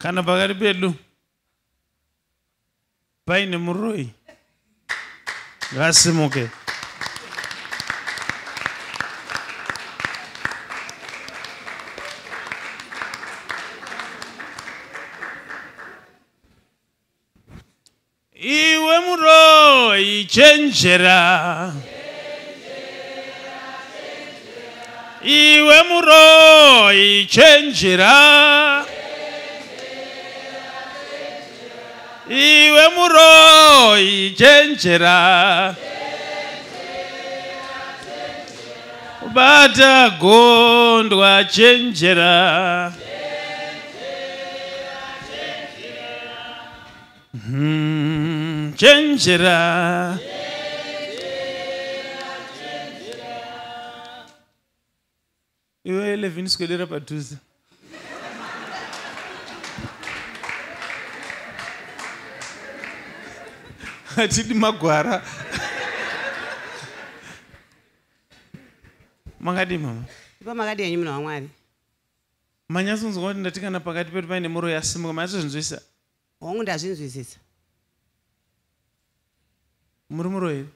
Kana pakati pedu paine muroyi ngasimuke. Iwe muroyi chenjera. Iwe muroyi chenjera. Iwe muroyi chenjera. Bata gondwa chenjera. Chenjera. Iwe 11 swedera padhuze. Hatidi magwara. Makadii mama? Ipo makadii henyu munhu waMwari? Manyatsonzwa kuti ndati kana pakati pedu paine muroyi asimuka, manyatsozvinzwisisa? Hongu ndazvinzwisisa. Muri muroyi here?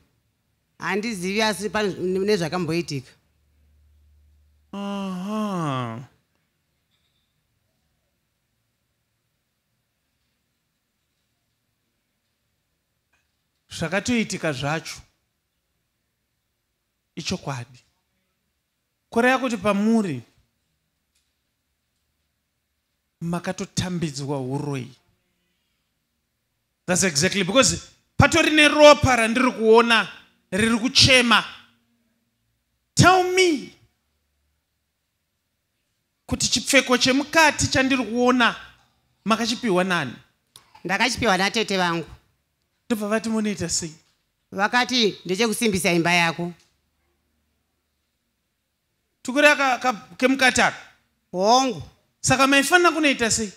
Handizivi asi pane nezvakamboitika. Aha. Zvakatoitika zvacho ichokwadi. Kureva kuti pamuri makatotambidzwa huroyi. That's exactly because patori neropa randiri kuona riri kuchema. Tell me kuti chipfeko chemukati chandiri kuona makachipiwa nani? Ndakachipiwa natete vangu. Ndobva vati munoita sei? Vakati ndechekusimbisa imba yako. Tukureva kemukati aka? Hongu. Saka maifanira kunoita sei?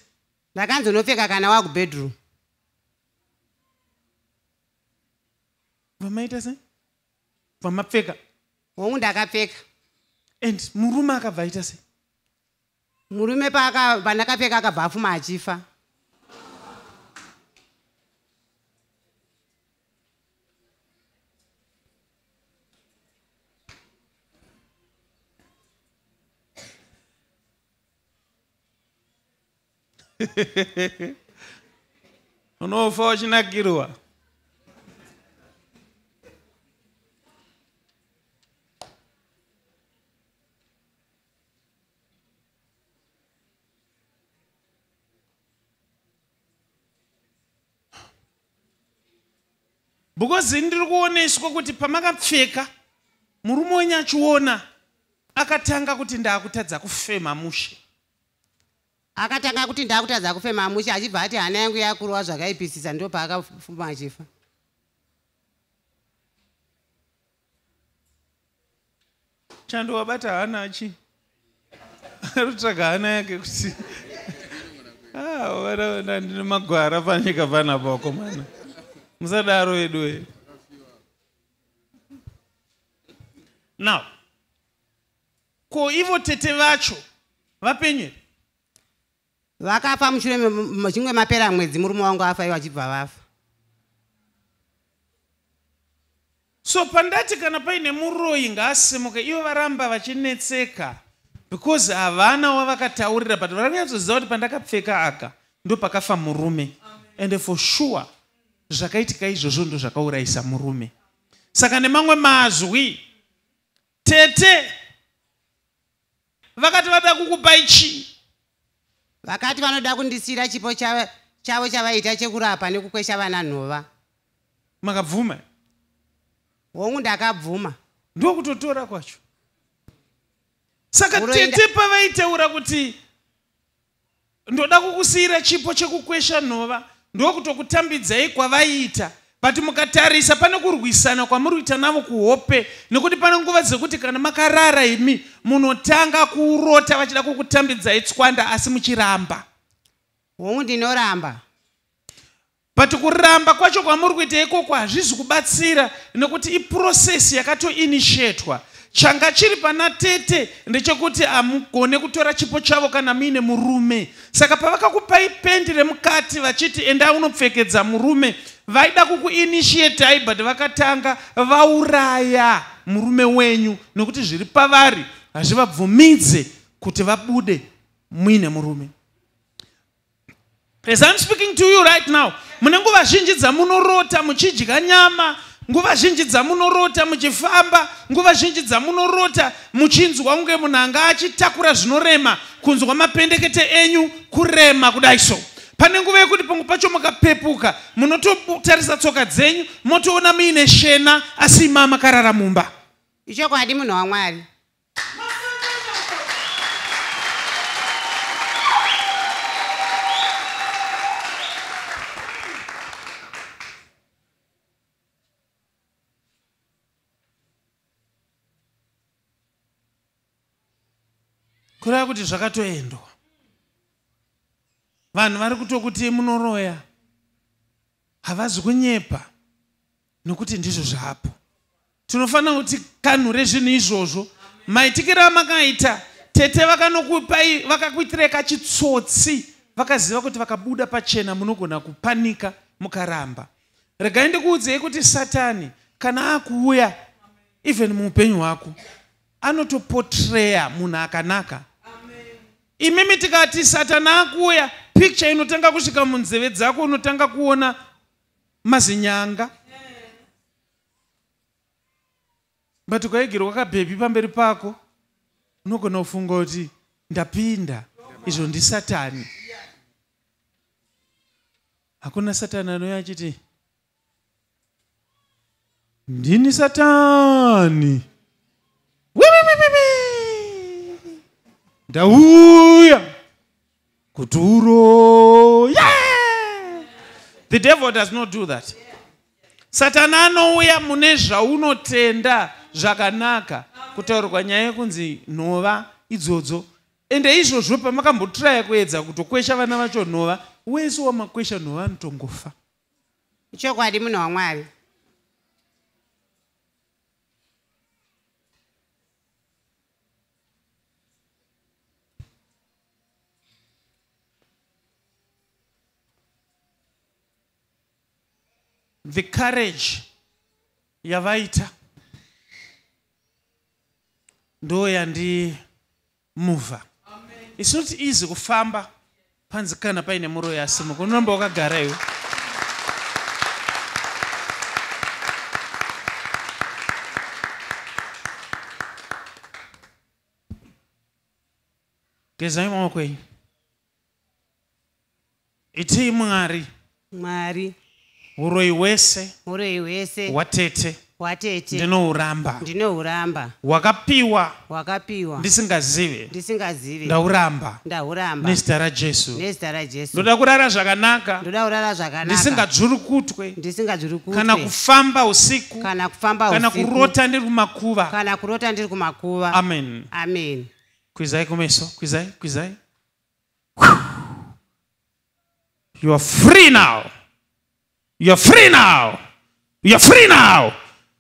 Ndakanzi unopfeka kana wakubedroom. Vamaita sei? Vamapfeka? Hongu ndakapfeka. And murume akabva aita sei? Murume pandakapfeka akabva afuma achifa. Unofa uchinakirwa. Because ndiri kuoneswa kuti pamakapfeka murume wenyu achiona akatanga kuti ndakutadza kufema mushe. Akatanga kuti ndakutadza kufema mushe achibva ati hana yangu yakurwa zvakaipisisa ndo paakafuma achifa. Chando wabata hana achi. Rutsvaga hana yake kuti ah ndine magwara panyika panapa vakomana. Musadaro vedu. Now, ko ivo tete vacho vapenyu? Vakafa mushure mechimwe mapera mwedzi murume wangu afa ivo achibva vafa. So pandati kana paine muroyi ngaasimuke ivo varamba vachinetseka because havana wavakataurira but vari kunyatsoziva kuti pandakapfeka aka ndo pakafa murume. And for sure zvakaitika izvozvo ndo zvakaurayisa murume. Saka nemamwe mazwi tete vakati vada kukupai chii? Vakati vanoda kundisira chipo chavo chavaita chekurapa nekukwesha vana nhova. Makabvuma? Hongu ndakabvuma. Ndokutotora kwacho. Saka tete pavaitaura kuti ndoda kukusiyira chipo chekukwesha nhova ndokutokutambidzai kwavaiita. But mukatarisa pane kurwisana kwamuri kuita navo kuhope nekuti pane nguva dzekuti kana makarara imi munotanga kurota vachida kukutambidzai tswanda asi muchiramba. Hongu ndinoramba. But kuramba kwacho kwamuri kuita ikoko hazvizi kubatsira nekuti iprocess yakatoinishetwa. Changa chiri pana tete ndechekuti hamugone kutora chipo chavo kana muine murume. Saka pavakakupai pendi remukati vachiti enda unopfekedza murume, vaida kukuinishiyetai, but vakatanga vauraya murume wenyu nokuti zviri pavari hazvivabvumidze kuti vabude muine murume. As I'm speaking to you right now, mune nguva zhinji dzamunorota muchidya nyama, nguva zhinji dzamunorota muchifamba, nguva zhinji dzamunorota muchinzwa kunge munhu anga achitakura zvinorema, kunzwa mapendekete enyu kurema kudai so. Pane nguva yekuti pamwe pacho mukapepuka munototarisa tsoka dzenyu motoona muine shena, asi ima makarara mumba. Ichokwadi munhu waMwari. Kureva kuti zvakatoendwa. Vanhu vari kutokuti munoroya, havazi kunyepa nokuti ndizvo zvapo. Tinofanira kuti kanhure zvinhu izvozvo. Maitikiro amakaita tete vakanokupai, vakakuitirai kachitsotsi, vakaziva kuti vakabuda pachena munogona kupanika mukaramba. Regai ndikuudzei kuti Satani kana akuuya even muupenyu hwako anotopotreya munhu akanaka. Imimi tikati Satani akuuya, picture inotanga kusvika munzeve dzako, unotanga kuona mazinyanga. But ukaigirwa kabhebhi pamberi pako unogona kufunga kuti ndapinda, izvo ndisatani. Hakuna Satani anouya achiti ndini Satani, ndauya kuti uroye. The devil does not do that. Satani anouya mune zvaunotenda zvakanaka, kutaurirwa nyaya yekunzi nhova idzodzo. Ende izvozvo pamakambotraya kuedza kutokwesha vana vacho nhova, wese wamakwesha nhova anotongofa. Ichokwadi munhu waMwari. The courage yavaita ndo yandimuvha. It's not easy kufamba panzi kana paine muroyi asimuka, unoramba wakagara iwe. Gezai maoko enyu, itii Mwari, Mwari, uroyi hwese uroyi hwese hwatete hwatete ndinouramba, ndinouramba, wakapiwa wakapiwa ndisingazive, ndisingazive, ndauramba ndauramba nezita raJesu. Nezita raJesu. Ndoda kurara zvakanaka, ndoda kurara zvakanaka, ndisingadzvurukutwe, ndisingadzvurukutwe, kana kufamba usiku, kana kufamba kana usiku, kurota ndiri kumakuva, kana kurota ndiri kumakuva. Amen. Amen. Kwizai kumeso, kwizai, kwizai. You are free now. You are free now. You are free now.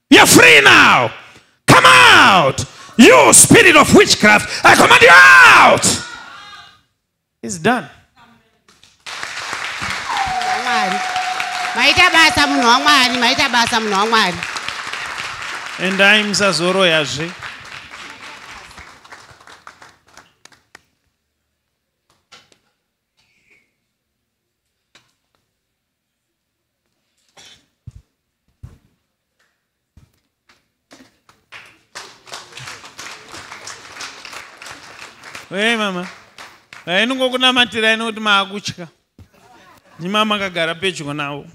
You are free now. Come out. You spirit of witchcraft, I command you out. It's done. Mwari. Maita basa munhu waMwari, maita basa munhu waMwari. Endai musazoroyazve. Hey mama, ainongokunamatirai nokuti maakutya. Ndima makagara pedyo navo.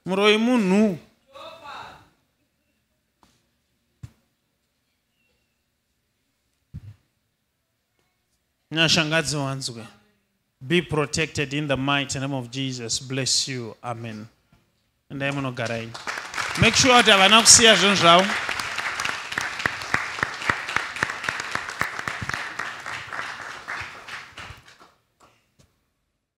Muroyi munhu. Nyasha ngadziwanzwe. Be protected in the mighty name of Jesus. Bless you. Amen. Endai munogara henyu. Make sure kuti havana kusiya zvinhu zvavo.